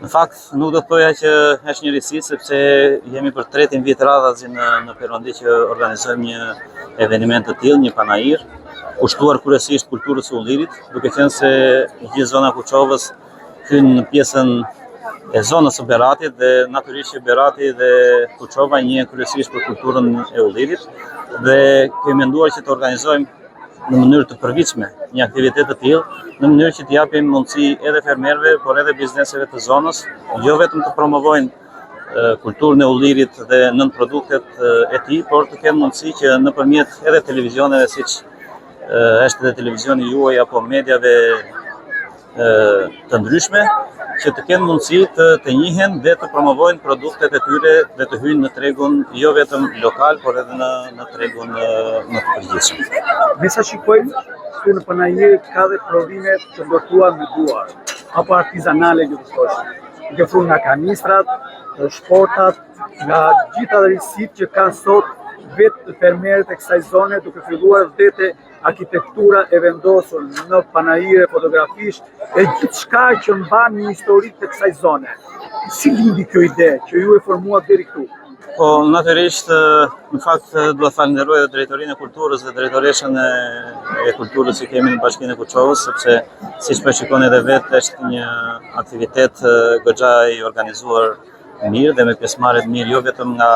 Në fakt, nuk do të thoja që është një risi, sepse jemi për tretin vit radhazi në, në Perondi që organizojmë një eveniment të tillë, një panair, kushtuar kryesisht kulturës së ullirit, duke qenë se gjithë zona e Kuçovës hyn në pjesën e zonës së Beratit dhe natyrisht që Berati dhe Kuçova njihen kryesisht për kulturën e ullirit dhe kemi menduar që të organizojmë në mënyrë të përvitshme një aktivitet të tillë, në mënyrë që të japim mundësi edhe fermerëve, por edhe bizneseve të zonës, jo vetëm të promovojnë kulturën e ullirit dhe nënproduktet e tij, por të kenë mundësi që nëpërmjet edhe televizioneve siç është edhe televizioni juaj apo mediave të ndryshme që të kenë mundësi të, të njihen dhe të promovojnë produktet e tyre dhe të hyjnë në tregun jo vetëm lokal, por edhe në, në tregun më të përgjithshëm. Me sa shikojmë, këtu në panair ka dhe prodhime të ndërtuar me duar, apo artizanale që të thosh, duke filluar nga kanistrat, shportat, nga gjitha risitë që kanë sot vetë fermerët e kësaj zone, duke filluar dhe te arkitektura e vendosur në panaire fotografish e gjithçka që mban një historik të kësaj zone. Si lindi kjo ide që ju e formuat deri këtu? Po, natyrisht, në fakt dua të falënderoj edhe drejtorinë e kulturës dhe drejtoreshën e, e kulturës që kemi në Bashkinë e Kuçovës, sepse siç po shikoni edhe vetë është një aktivitet goxha i organizuar mirë dhe me pjesëmarrje të mirë jo vetëm nga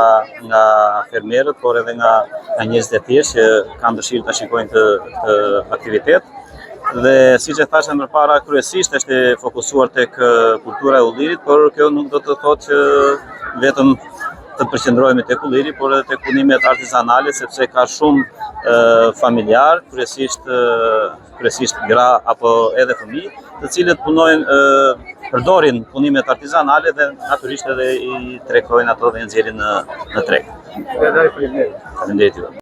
nga fermerët, por edhe nga nga njerëzit e thjeshtë që kanë dëshirë ta shikojnë këtë këtë aktivitet. Dhe siç e thashë më parë, kryesisht është e fokusuar tek kultura e ullirit, por kjo nuk do të thotë që vetëm të përqendrohemi tek ulliri, por edhe tek punimet artizanale, sepse ka shumë familjarë, kryesisht kryesisht gra apo edhe fëmijë, të cilët punojnë përdorin punimet artizanale dhe natyrisht edhe i tregtojnë ato dhe i nxjerrin në në treg. Faleminderit. Faleminderit.